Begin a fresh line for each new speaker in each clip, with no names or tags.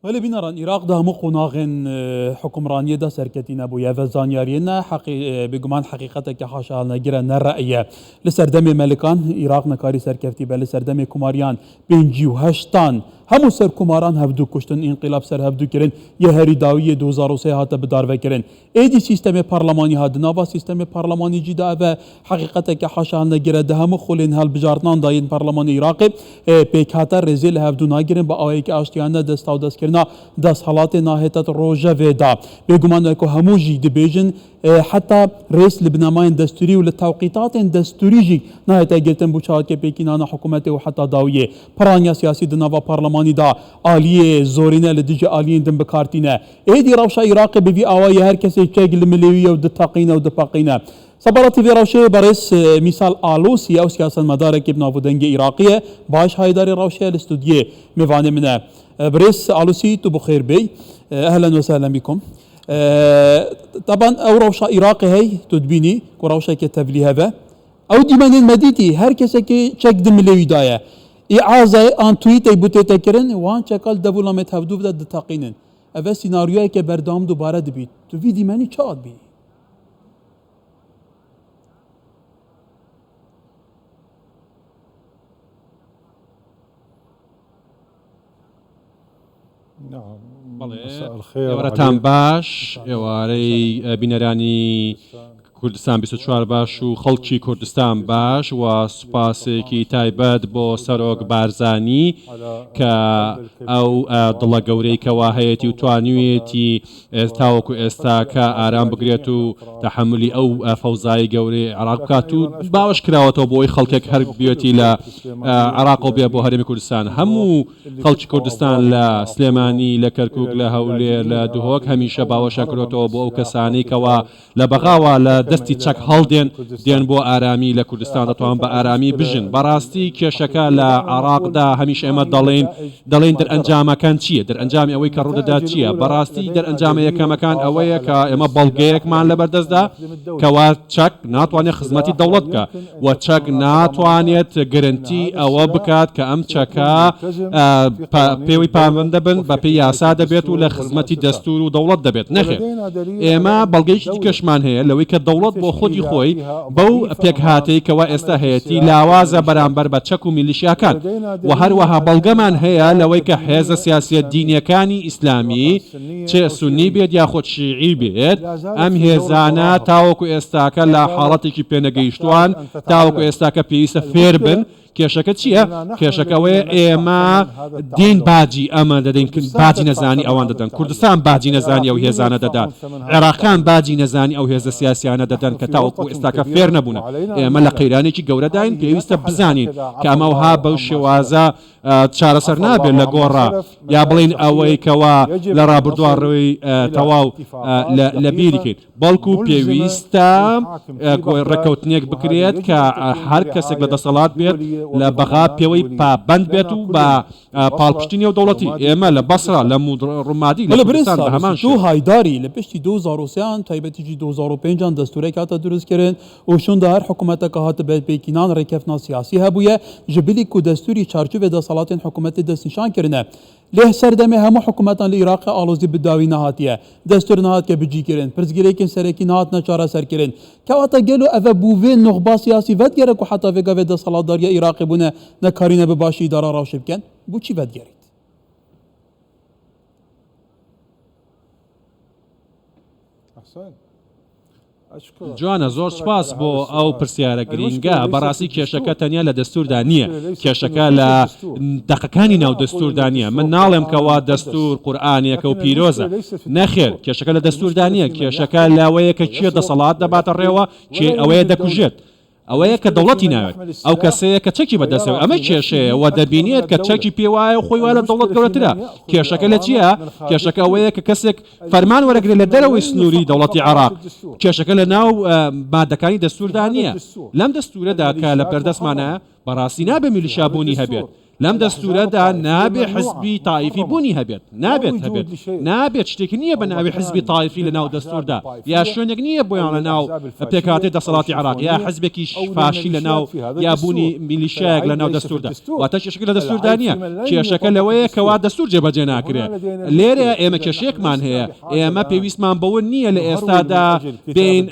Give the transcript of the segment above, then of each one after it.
Belê bîneran Îraq di hemû qonaxên hikûmraniyê de serketî nebûye. Ev zanyariyê ne heqî bêguman heqîqeteke haşahelnegir e ne re'î ye. Li serdemê melikan Îraq nekarî serkeftî be, li serdemê komariyan 58an hemû serkomaran hevdu kuştin, înqîlab ser hevdu kirin, yê herî dawî yê 2003 hate bidarvekirin. Êdî sîstemê parlemanî hat. Di nava sîstemê parlemanî cî de ev e heqîqeteke haşahelnegir e. Di hemû xulên hilbijartinan de yên parlemanê Iraqê pêkhate rêzê li hevdu nagirin, bi awayekî aştiyane destawdestkirina desthilatê nahête di rojevê de. Bêguman e ku hemû jî dibêjin heta rêz li binemayên destûrî û li tewqîtatên destûrî jî nahête girtin bo çalakiyê pêkînana hikûmetê û heta dawiyê piraniya siyasî di nava parlemanî de aliyê zorîne li dijî aliyên din bikar tîne. Êdî rewşa Iraqê bi vî awayî her kesê çek li milê wî ye û diteqîne û dipeqîne. Sebaretî vê rewşê berêz Mîsal Alosî ew siyasetmedarekî bi nav û dengê Iraqî ye, baş haydarê rewşê ye li stûdiyê mêvanê min e. Birêz Alosî tu bi xêr bêy. Ehlen we sehlen bîkum. Teban ew rewşa Iraqê hey tu dibînî ku rewşeke tevlîhev e. Ew dîmenên me dîtî her kesekê çek di milê wî de ye. Îazayê an twîtey bo tête kirin wan çeka li dev û lamê tevdû bide diteqînin. Ev e sînaryoyeke berdewam dubare dibît. Tu vî dîmenî çawa dibînî?
ئێوارەتان باش ئێوارەی بینەرانی کوردستان 24 باش و خەڵکی کوردستان باش و سوپاسێکی تایبەت بۆ سەرۆک بارزانی کە ئەو دڵە گەورەی کەوا هەیەتی و توانیویەتی تاوەکو ئێستا کە ئارام بگرێت و تەحەمولی ئەو فەوزای گەورەی عێراق بکات و باوەش کراوەتەوە بۆ ئەوەی خەڵکێک هەر بێتی لە عێراقەوە بێ بۆ هەرێمی کوردستان هەموو خەڵکی کوردستان لە سلێمانی لە کەرکک لە هەولێر لە دهۆک هەمیشە باوەشیان کردۆتەوە بۆ ئەو کەسانەی کەوا لە بەغاوە لە دەستی چەک هەڵدێن دێن بۆ ئارامی لە کوردستان دەتوان بە ئارامی بژن بەڕاستی کێشەکە لە عێراقدا هەمیشە ئێمە دەڵێین دەڵێین دەرئەنجامەکان چییە دەرئەنجامی ئەوەی کە ڕوودەدات چییە بەڕاستی دەرئەنجامە یەکەمەکان ئەوەیە کە ئێمە بەڵگەیەکمان لەبەردەستدا کەوا چەک ناتوانێت خزمەتی دەوڵەت بکە و چەک ناتوانێت گرنتی ئەوە بکات کە ئەم چەکە پێوەی پابەند دەبن بەپێی یاسا دەبێت و لە خزمەتی دەستور و دەوڵەت دەبێت نەخێر ئێمە بەڵگەیەکی دیکەشمان هەیە لەوەی کە دەوڵەت بۆ خودی خۆی بەو پێکهاتەی کەوا ئێستا هەیەتی لاوازە بەرامبەر بە چەک و میلیشیاکان و هەروەها بەڵگەمان هەیە لەوەی کە هێزە سیاسیە دینیەکانی ئیسلامی چ سوننی بێت یاخود شیعی بێت، ئەم هێزانە تاوەکو ئێستاکە لە حاڵەتێکی پێنەگەیشتووان، تاوەکو ئێستاکە پێویستە فێربن، کێشەکە چییە؟ کێشەکە ئەوەیە ئێمە دێین باجی ئەمە دەدەین، باجی نەزانی ئەوان دەدەن، کوردستان باجی نەزانی ئەو هێزانە دەدات، عێراقیان باجی نەزانی ئەو هێزە سیاسیانە دەدەن کە تاوەکو ئێستاکە فێر نەبوونە. ئێمە لە قەیرانێکی گەورەداین، پێویستە بزانین کە ئەمە وەها بەو شێوازە چارەسەر نابێت لە گۆڕا یا بڵێین ئەوەی کەوا لە ڕابردووە ڕووی تەواو لە بیری کەین بەڵکو پێویستە ڕێککەوتنێک بکرێت کە هەر کەسێک لە دەسەڵات بێت لە بەغا پێوەی پابەند بێت و بە پاڵپشتی نێودەوڵەتی ئێمە لە بەسرا لە ڕومادی لە کوردستان بە هەمان
شێوە. هایداری لە پشتی 2003 ان تایبەتیجی 2005 ان دەستورێک هاتە دروست کرن û şûnda her hikûmeteke hatibe pêkînan rêkeftina siyasî hebûye, ji bilî ku destûrî çarçovê desthilatên hikûmetê destnîşan kirine. Lê serdemê hemû hikûmetan li Iraqê alozî bi dawî nehatiye. Destûr nehatiye bicîkirin, pirsgirêkên serekî nehatine çareserkirin. Kewata gelo ev e bo vê nuxba siyasî vedigere ku heta vê gavê desthilatdariya Iraqê bûne nekarîne bi başî îdara rewşê bikin? Bo çî vedigerît?
جوانە زۆر سوپاس بۆ ئەو پرسیارە گرینگە، بەڕاستی کێشەکە تەنیا لە دەستووردا نییە، کێشەکە لە دەقەکانی ناو دەستووردا نییە، من ناڵێم کەوا دەستوور قورئانێکە و پیرۆزە، نەخێر کێشەکە لە دەستووردا نییە، کێشەکە لەوەیە کە کێ دەسەڵات دەباتە ڕێوە، کێ ئەوەیە دەکوژێت. ئەوەیە کە دەوڵەتی ناوێت، ئەو کەسەیە کە چەکی بەدەستەوەیە، ئەمە کێشەیە و دەبینێت کە چەکی پێوایە و خۆی وا لە دەوڵەت گەورەترە. کێشەکە لە چییە؟ کێشەکە ئەوەیە کە کەسێک فەرمان وەرەگرێت لە دەرەوەی سنووری دەوڵەتی عێراق. کێشەکە لە ناو مادەکانی دەستووردا نییە. لەم دەستوورەدا کە لە بەردەستمانە، بەڕاستی نابێ میلیشیا بوونی هەبێت. لەم دەستوورەدا نابێ حزبی تایفی بوونی هەبێت، نابێت هەبێت، نابێت شتێک نییە بە ناوی حزبی تایفی لە ناو دەستووردا، یا شوێنێک نییە بۆیان لە ناو پێکهاتەی دەسەڵاتی عێراق، یا حزبێکی فاشی لە ناو یا بوونی میلیشیایەک لە ناو دەستووردا. واتە کێشەکە لە دەستووردا نییە، کێشەکە لەوەیە کەوا دەستوور جێبەجێ ناکرێ. لێرە ئێمە کێشەیەکمان هەیە، ئێمە پێویستمان بەوە نییە لە ئێستادا بێین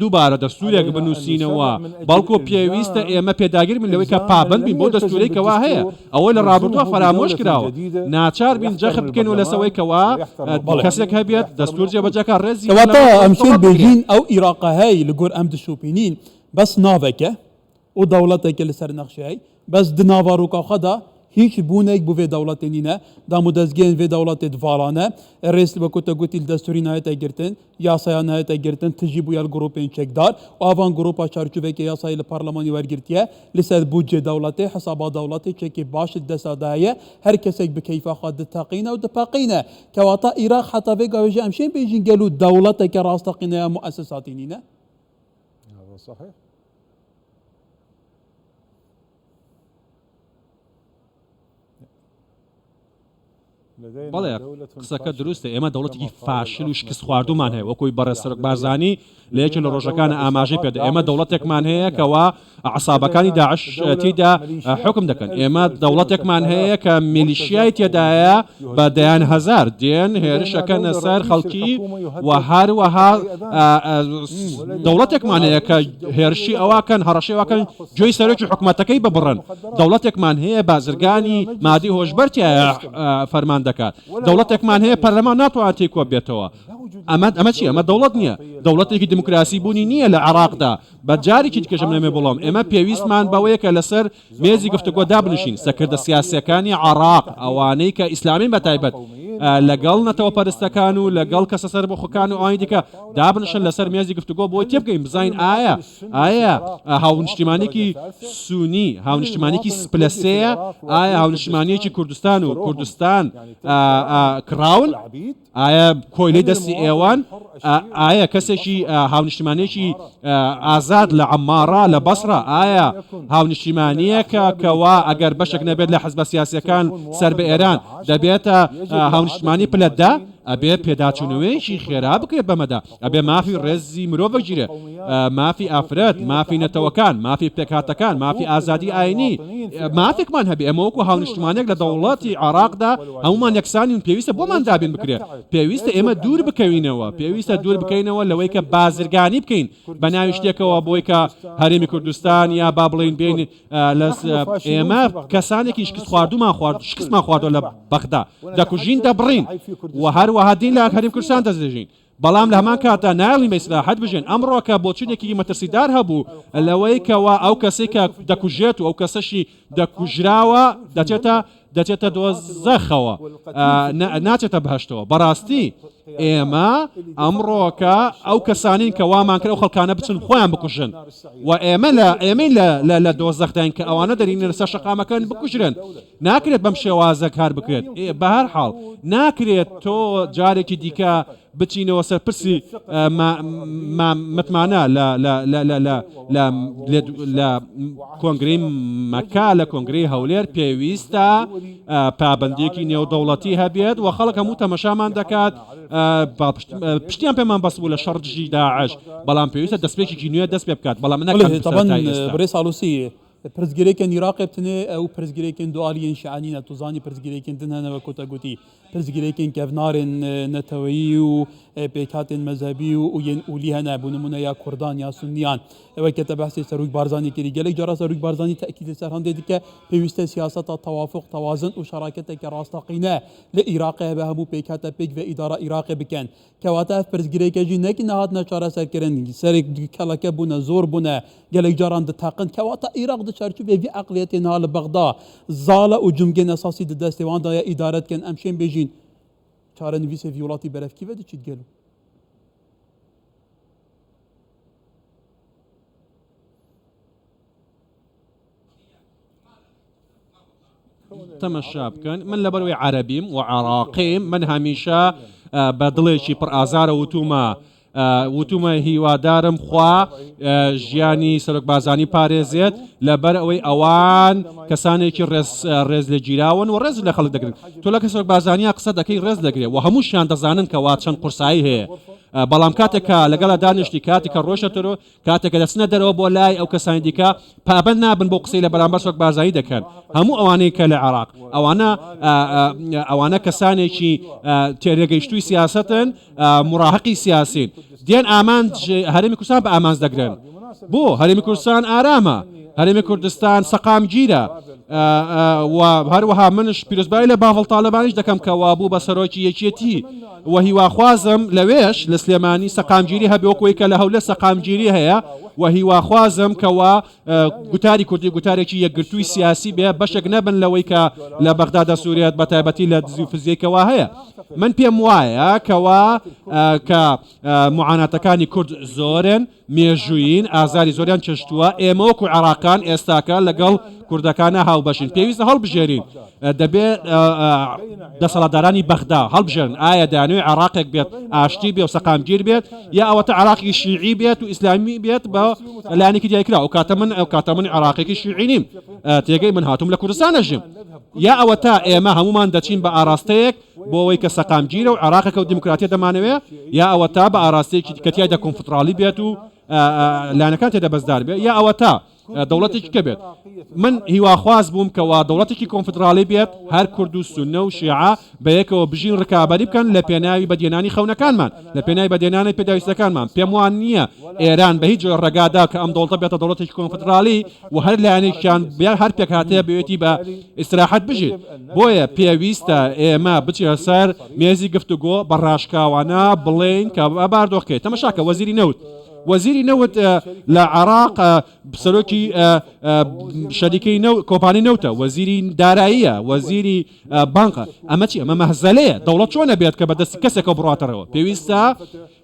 دووبارە دەستوورێک بنووسینەوە، بەڵکو پێویستە ئێمە پێداگر بین لەوەی کە پابەند بین بەو دەستوورەی کەوا هەیە، ئەوەی لە ڕابردووە فەرامۆش کراوە، ناچار بین جەخت بکەینەوە لەسەر ئەوەی کەوا کەسێک هەبێت دەستوور جێبەجێ بکات، ڕێزی
کەواتە
پەرلەمان
ئەم شێن
دەسەڵات بگرێت.
بێژین ئەو ئیراقە هەی لە گۆر ئەم دشۆپینین بەس ناڤەکە و دەوڵەتێکە لە سەر نەخشەی بەس di nava roka xwe de هیچ بوونێک بۆ vê dewletê nîne. Dam û dezgehên vê dewletê divalane. Rêz li wekû te gotî li destûrî nayête girtin, yasaya nayête girtin, tijî bûye li grûpên çekdar û evan grûpa çarçovekê yasayê li parlemanî wergirtiye. Li ser bûdcê dewletê, hesaba dewletê çekê baş li desta de heye. Her kesek bi keyfa xwe diteqîne û dipeqîne. Kewata Îraq heta vê gavê jî em şên bêjin gelo dewleteke rasteqîne ya muesesatî nîne?
بەڵێ قسەکە دروستە ئێمە دەوڵەتێکی فاشل و شکستخواردوومان هەیە وەکوی بەڕێز سەرۆک بارزانی لە یەکێ لە ڕۆژەکان ئاماژەی پێدا ئێمە دەوڵەتێکمان هەیە کەوا عسابەکانی داعش تێیدا حکم دەکەن ئێمە دەوڵەتێکمان هەیە کە میلیشیای تێدایە بە دەیان هەزار دێن هێرشەکەنە سەر خەڵکی و هەروەها دەوڵەتێکمان هەیە کە هێرشی ئەوەکەن هەڕەشەی ئەوەکەن گوێی سەرۆکی حکومەتەکەی ببڕن دەوڵەتێکمان هەیە بازرگانی مادی هۆشبەر تیایە فەرمان دەکات دەوڵەتێکمان هەیە پەرلەمان ناتوانێت تێی کۆ بێتەوە ئەمە ئەمە چی ئەمە دەوڵەت نییە دەوڵەتێکی دیموکراسی بوونی نییە لە عێراقدا بە جارێکی دیکەشم نەمێ بڵۆم ئێمە پێویستمان بەوەیە کە لەسەر مێزی گفتوگۆ دابنیشین، سەکردە سیاسییەکانی عێراق، ئەوانەی کە ئیسلامین بە تایبەت، لەگەڵ نەتەوەپەرستەکان و لەگەڵ کەسە سەربەخۆکان و ئەوانی دیکە دابنیشن لەسەر مێزی گفتوگۆ بۆی تێبگەین بزانین ئایا ئایا هاونیشتیمانێکی سونی هاونیشتیمانێکی سپلەسەیە ئایا هاونیشتیمانیەکی کوردستان و کوردستان کڕاون؟ ئایا کۆیلەی دەستی ئێوەن؟ ئایا کەسێکی هاونیشتیمانێکی ئازاد لە عەماڕە لە بەسڕە؟ ئایا هاونیشتیمانییەکە کەوا ئەگەر بەشێک نەبێت لە حزبە سیاسییەکان سەر بە ئێران دەبێتە هاونیشتمانی پلە دە؟ ئەبێ پێداچوونەوەیەکی خێرا بکرێت بەمەدا. ئەبێ مافی ڕێزی مرۆڤ بگیرێ، مافی ئافرەت، مافی نەتەوەکان، مافی پێکهاتەکان، مافی ئازادی ئاینی، مافێکمان هەبێ، ئێمە وەکو هاونیشتمانێک لە دەوڵەتی عێراقدا هەموومان یەکسانین، پێویستە بۆمان دابین بکرێ، پێویستە ئێمە دوور بکەوینەوە، پێویستە دوور بکەینەوە لەوەی کە بازرگانی بکەین بە ناوی شتێکەوە بۆی کە هەرێمی کوردستان یا با بڵێین بێین ئێمە کەسانێکی شکستخواردوومان خوارد، شکستمان خواردووە لە بەغدا، دەکوژین دەبڕین و هەروەها دین لە هەرێمی کوردستان دەستدرێژین. بەڵام لە هەمان کاتدا نایەڵین بە ئیسراحەت بژێن، ئەمڕۆکە بۆچوونێکی مەترسیدار هەبوو لەوەی کەوا ئەو کەسەی کە دەکوژێت و ئەو کەسەشی دەکوژراوە دەچێتە دەچێتە دۆزەخەوە ناچێتە بەهەشتەوە، بەڕاستی ئێمە ئەمڕۆکە ئەو کەسانین کە وامان کرد ئەو خەڵکانە بچن خۆیان بکوژن و ئێمە لە ئێمەی لە لە دۆزەخداین کە ئەوانە دەرینە لەسەر شەقامەکان بکوژرێن. ناکرێت بەم شێوازە کار بکرێت، بەهەرحاڵ ناکرێت تۆ جارێکی دیکە بچینەوە سەر پرسی متمانە لە کۆنگرەی مەکە، لە کۆنگرەی هەولێر پێویستە پابەندییەکی نێودەوڵەتی هەبێت و خەڵک هەموو تەمەشامان دەکات، پشتیان پێمان بەس بوو لە شەڕ دژی داعش، بەڵام پێویستە دەستپێکێکی نوێ دەست پێ بکات، بەڵام نەک ئەم سەرەتای ئێستا.
Pirsgirêkên Iraqê bi tenê ew pirsgirêkên du aliyên Şianî ne. Tu zanî pirsgirêkên din hene wek ku te gotî. Pirsgirêkên kevnarên neteweyî û pêkhatên mezhebî û yên olî hene. Bo nimûne ya Kurdan ya Sunniyan. Weke te behsê Serok Barzanî kirî. Gelek cara Serok Barzanî tekîd li ser handê dike, pêwîst e siyaseta tewafuq, tewazin û şeraketeke rasteqîne li Iraqê hebe hemû pêkhate pêk ve îdara Iraqê bikin. Kewate ev pirsgirêke jî ne ki nehatine çareserkirin, serê keleke bûne, zor bûne, gelek caran diteqin. Kewate Îraq di çerçûvê vî eqliyetê niha li Bexda zal e û cumgên esasî di destê wan de ye îdare dikin. Em şên bêjîn çarenivîsê vî welatî berev kî ve diçît gelo?
تەمەشا بکەن من لەبەرەوەی عەرەبیم و عێراقیم من هەمیشە بە دڵێکی پڕ ئازارە وتومە. وتومە هیوادارم خوا ژیانی سەرۆک بارزانی پارێزێت لەبەر ئەوەی ئەوان کەسانێکی ڕێز ڕێز لە گیراون و ڕێز لە خەڵک دەگرن تۆ لەگە سەرۆک بارزانیا قسە دەکەی ڕێز دەگرێت و هەمووشیان دەزانن کەوا چەند قورسایی هەیە بەڵام کاتێک کە لەگەڵا دانیشتی کاتێک کە ڕۆشە تەرۆ کاتێک کە دەچنە دەرەوە بۆ لای ئەو کەسانی دیکە پابەند نابن بۆ قسەی لە بەرامبەر سەرۆک بارزانی دەکەن هەموو ئەوانەی کە لە عێراق ئەوانە ئەوانە کەسانێکی تێنەگەیشتووی سیاسەتن مراهقی سیاسین دێن ئامانج هەرێمی کوردستان بە ئامانج دەگرن بۆ هەرێمی کوردستان ئارامە هەرێمی کوردستان سەقامگیرە و هەروەها منش پیرۆزبایی لە باڤڵ تاالبانیش دەکەم کە وابوو بە سەرۆکی یەکێتی و هیواخوازم لەوێش لە سلێمانی سەقامگیری هەبێ وەکو ئەوەی کە لە هەولێر سەقامگیری هەیە و هیواخوازم کەوا گوتاری کوردی گوتارێکی یەکگرتووی سیاسی بێ بەشێک نەبن لەوەی کە لە بەغدا دەسوورێت بە تایبەتی لە دزی و فزیەی کەوا هەیە من پێم وایە کەوا کە معاناتەکانی کورد زۆرن مێژوویین، ئازاری زۆریان چەشتووە، ئێمە وەکو عێراقان ئێستاکە لەگەڵ کوردەکانا هاوبەشین، پێویستە هەڵبژێرین، دەبێ دەسەڵاتدارانی بەغدا هەڵبژێرن ئایا دەیانەوێت عێراقێک بێت ئاشتی بێ و سەقامگیر بێت یا ئەوەتا عێراقی شیعی بێت و ئیسلامی بێت بە لایەنێکی دیاریکراو، ئەوکاتە من ئەوکاتە من عێراقێکی شیعی نیم، تێگەی من هاتووم لە کوردستان ئەژیم، یا ئەوەتا ئێمە هەموومان دەچین بە ئاراستەیەک بۆ ئەوەی کە سەقامگیرە و عێراقێکە و دیموکراتیە دەمانەوێ یا ئەوەتا بە ئاراستەیەکی کە تیایدا کۆنفدراڵی بێت و لایەنەکان تێدا بەشدار بێت یا ئەوەتا دەوڵەتێکی کە بێت. من هیواخواز بووم کەوا دەوڵەتێکی کۆنفدراڵی بێت هەر کورد و سوننە و شیعە بەیەکەوە بژین ڕکابەری بکەن لە پێناوی بەدیهێنانی خەونەکانمان لە پێناوی بەدیهێنانی پێداویستیەکانمان. پێم وا نییە ئێران بە هیچ جۆرە ڕێگا دا کە ئەم دەوڵەتە بێتە دەوڵەتێکی کۆنفدراڵی و هەر لایەنێکیان هەر پێکهاتەیە بوێتی بە ئیستراحەت بژیت. بۆیە پێویستە ئێمە بچینە سەر مێزی گفتوگۆ بە ڕاشکاوانە بڵێین کە باردۆخکەی تەمەشاکە وەزیری نەوت وەزیری نەوت لە عێراق سەرۆکی شەریکەی نەوت کۆمپانی نەوتە وەزیری داراییە وەزیری بانقە ئەمە چی ئەمە مەهزەلەیە دەوڵەت چۆنە بێت کە بەدەستی کەسێکەوە بڕاتەرەوە پێویستە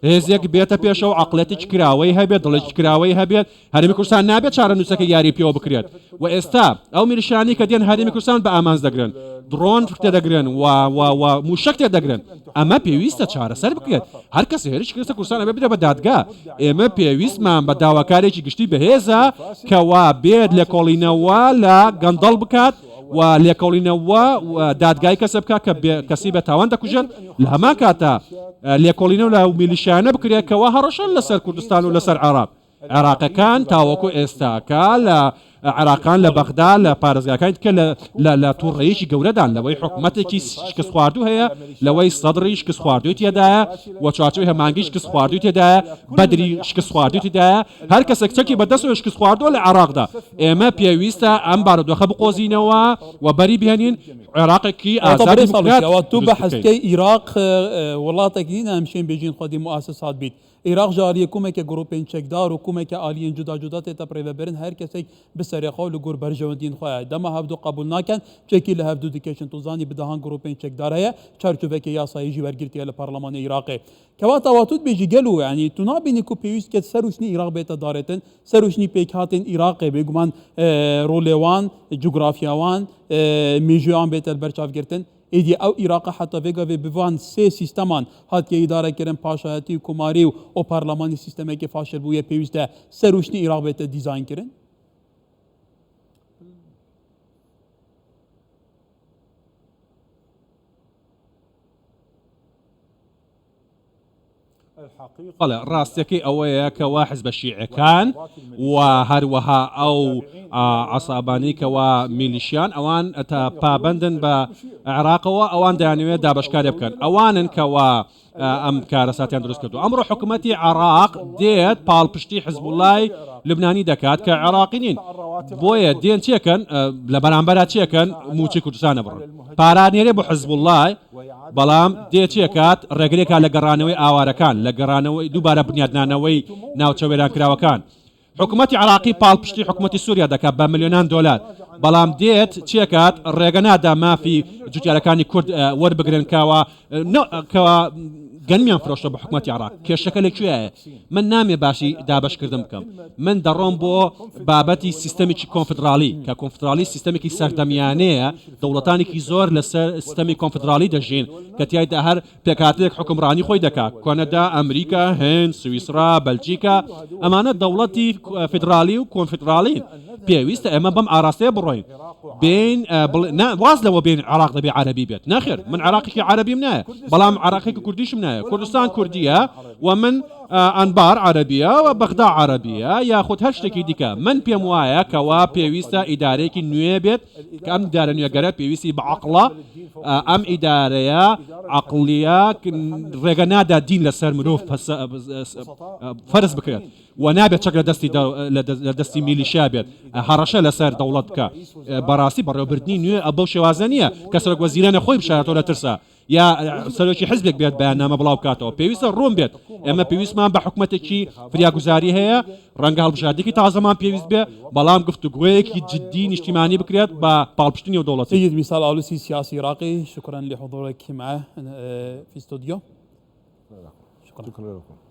هێزێک بێتە پێشەوە عقلێتێکی کراوەی هەبێت دڵێکی کراوەی هەبێت هەرێمی کوردستان نابێت چارەنووسەکە یاری پێوە بکرێت و ئێستا ئەو میلیشیانەی کە دێن هەرێمی کوردستان بە ئامانج دەگرن دڕۆن تێدەگرن و و و موشەک تێدەگرن ئەمە پێویستە چارەسەر بکرێت هەر کەس هێرش کردە کوردستان ئەبێ بدرێت بە دادگا ئێمە پێویستمان بە داواکارێکی گشتی بەهێزە کەوا بێت لێکۆڵینەوە لە گەندەڵ بکات و لێکۆڵینەوە و دادگای کەسە بکات کە کەسی بە تاوان دەکوژێت لە هەمان کاتا لێکۆڵینەوە لە میلیشیانە بکرێت کەوا هەڕەشەن لەسەر کوردستان و لەسەر عێراق. عێراقەکان تاوەکو ئێستاکە لە عێراقان لە بەغدا لە پارێزگاکانی دیکە لە لە توڕەیەکی گەورەدان لەوەی حکومەتێکی شکستخواردوو هەیە لەوەی سەدڕی شکستخواردووی تێدایە و چوارچێوەی هەماهەنگی شکستخواردووی تێدایە بەدری شکستخواردووی تێدایە هەر کەسێک چەکی بەدەستەوە شکستخواردووە لە عێراقدا ئێمە پێویستە ئەم بارودۆخە بقۆزینەوە و بەری بهێنین عێراقێکی ئازاد دیموکرات
تو
دروست
بە
بکەین.
حەزکەی ئیراق وڵاتێک نینە ئەم شێن بێژین خودی موئەسسات بیت ئیراق ji aliyê komeke grûpên çekdar û komeke aliyên cuda cuda tête birêvebirin, her kesek bi serê xwe û li gor berjewendiyên xwe ye. Dema hevdu qebûl nakin, çekî li hevdu dikêşin. Tu zanî bi dehan grûpên çekdar heye, çarçovekê yasayî jî wergirtiye li parlemanê Iraqê. Kewata wa tu dibêjî gelo yanî tu nabînî ku pêwîst ket ser û şinî Iraq bête darêtin, ser û şinî pêkhatên Iraqê bêguman rolê wan, cografya wan, mêjûya wan bête li ber çavgirtin. Êdî ew Îraqa heta vê gavê bi van sê sîsteman hatiye îdarekirin, paşayetî û komarî û parlemanî sîstemekê faşil bûye pêwîst e serûşnî Îraq bête dîzaynkirin.
بەڵێ، ڕاستیەکەی ئەوەیە کەوا حزبە شیعەکان و هەروەها ئەو عەسابانەی کەوا میلیشیان ئەوان تا پابەندن بە عێراقەوە ئەوان دەیانەوێت دابەشکارێ بکەن ئەوانن کەوا ئەم کارەساتیان دروست کردو ئەمڕۆ حکوومەتی عێراق دێت پاڵپشتی حزبوڵای لبنانی دەکات کە عێراقی نین بۆیە دێن چێکەن لە بەرامبەرا چێکەن موچەی کوردستانە بڕن پارانێرێ بۆ حزبوڵای بەڵام دێ چی ئەکات؟ ڕێگری ئەکات لە گەڕانەوەی ئاوارەکان، لە گەڕانەوەی دووبارە بنیادنانەوەی ناوچە وێرانکراوەکان. حکومەتی عێراقی پاڵپشتی حکومەتی سوریا دەکات بە ملیۆنان دۆلار، بەڵام دێت چی ئەکات؟ ڕێگە نادا مافی جوتیارەکانی کورد وەربگرن کەوا کەوا گەنمیان فرۆشتە بە حکومەتی عێراق، کێشەکە لە کوێیە؟ من نامێ باسی دابەشکردن بکەم، من دەڕۆم بۆ بابەتی سیستەمێکی کۆنفدراڵی، کە کۆنفدراڵی سیستەمێکی سەردەمیانەیە، دەوڵەتانێکی زۆر لەسەر سیستەمی کۆنفدراڵی دەژین کە تیایدا هەر پێکهاتەیەک حوکمڕانی خۆی دەکات، کەنەدا، ئەمریکا، هند، سویسرا، بەلجیکا، ئەمانە دەوڵەتی فیدراڵی و کۆنفیدراڵین، پێویستە ئێمە بەم ئاراستەیە بڕۆین، بێین واز لەوە بێنین عێراق دەبێ عەرەبی بێت، نەخێر من عێراقێکی عەرەبیم نایە، بەڵام عێراقێکی کوردیشم نایە، کوردستان کوردییە و من ئەنبار عەرەبییە و بەغدا عەرەبییە یاخود هەر شتێکی دیکە، من پێم وایە کەوا پێویستە ئیدارەیەکی نوێ بێت، کە ئەم ئیدارە نوێگەرە پێویستی بە عەقڵە، ئەم ئیدارەیە عەقڵییە ڕێگە نادات دین لەسەر مرۆڤ فەرز بکرێت و نابێت چەک لە دەستی لە دەستی میلیشیا بێت هەڕەشە لەسەر دەوڵەت بکە. بەڕاستی بەڕێوەبردنی نوێ بەو شێوازە نییە کە سەرۆک وەزیرانە خۆی بشارێتەوە لە ترسا یا سەرۆکی حزبێک بێت بەیاننامە بڵاو بکاتەوە. پێویستە ڕوون بێت ئێمە پێویستمان بە حکومەتێکی فریاگوزاری هەیە، ڕەنگە هەڵبژاردنێکی تازەمان پێویست بێ، بەڵام گفتوگۆیەکی جدی نیشتیمانی بکرێت بە پاڵپشتی نێودەوڵەتی.
سید ویسال ئالوسی سیاسی عراقی شکرا لحضورک معه في استوديو. شكرا.